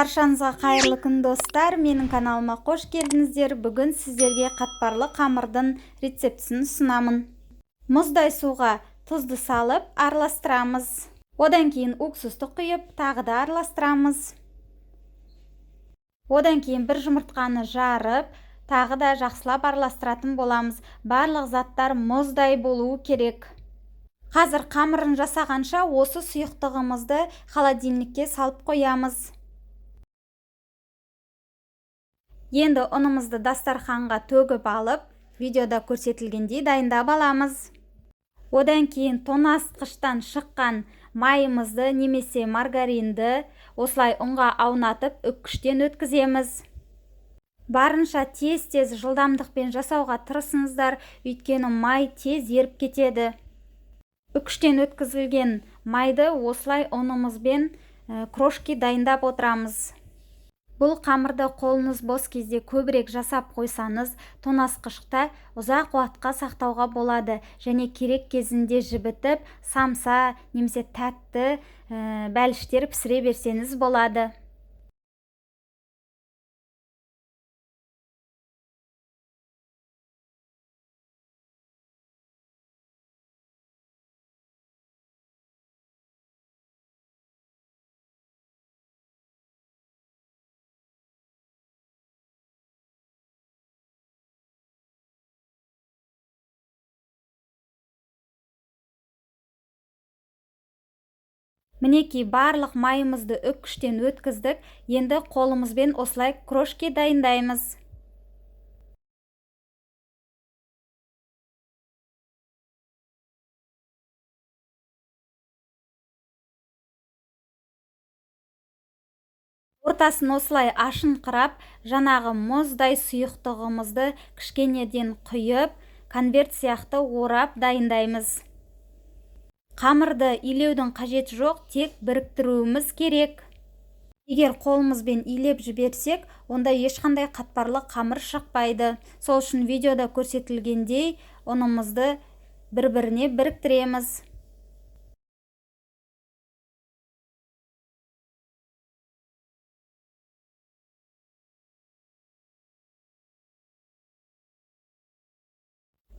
Баршаңызға қайырлы күн, достар! Менің каналыма қош келдіңіздер. Бүгін сіздерге қатпарлы қамырдың рецептісін ұсынамын. Мұздай суға тұзды салып араластырамыз. Одан кейін уксусты құйып, тағы да араластырамыз. Одан кейін бір жұмыртқаны жарып, тағы да жақсылап араластыратын боламыз. Барлық заттар мұздай болуы керек. Қазір қамырын жасағанша осы сұйықтығымызды холодильникке салып қоямыз. Енді ұнымызды дастарханға төгіп алып, видеода көрсетілгендей дайындап аламыз. Одан кейін тоңазытқыштан шыққан майымызды немесе маргаринді осылай ұнға аунатып, үккіштен өткіземіз. Барынша тез-тез жылдамдықпен жасауға тырысыңыздар, өйткені май тез еріп кетеді. Үккіштен өткізілген майды осылай ұнымызбен крошки дайындап отырамыз. Бұл қамырды қолыңыз бос кезде көбірек жасап қойсаңыз, тоңазытқышта ұзақ уақытқа сақтауға болады және керек кезінде жібітіп, самса немесе тәтті бәліштер пісіре берсеңіз болады. Мінекей, барлық майымызды үккіштен өткіздік. Енді қолымызбен осылай крошки дайындаймыз. Ортасын осылай ашынқырап, жаңағы мұздай сұйықтығымызды кішкенеден құйып, конверт сияқты орап дайындаймыз. Қамырды илеудің қажеті жоқ, тек біріктіруіміз керек. Егер қолымызбен илеп жіберсек, онда ешқандай қатпарлы қамыр шықпайды. Сол үшін видеода көрсетілгендей ұнымызды бір-біріне біріктіреміз.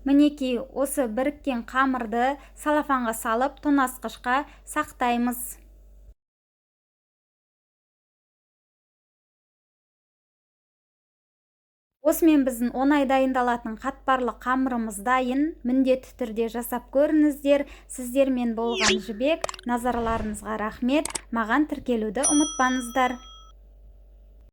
Мінекей, осы біріккен қамырды салафанға салып, тоңазытқышқа сақтаймыз. Осымен біздің оңай дайындалатын қатпарлы қамырымыз дайын. Міндетті түрде жасап көріңіздер. Сіздермен болған Жібек. Назарларыңызға рахмет. Маған тіркелуді ұмытпаңыздар.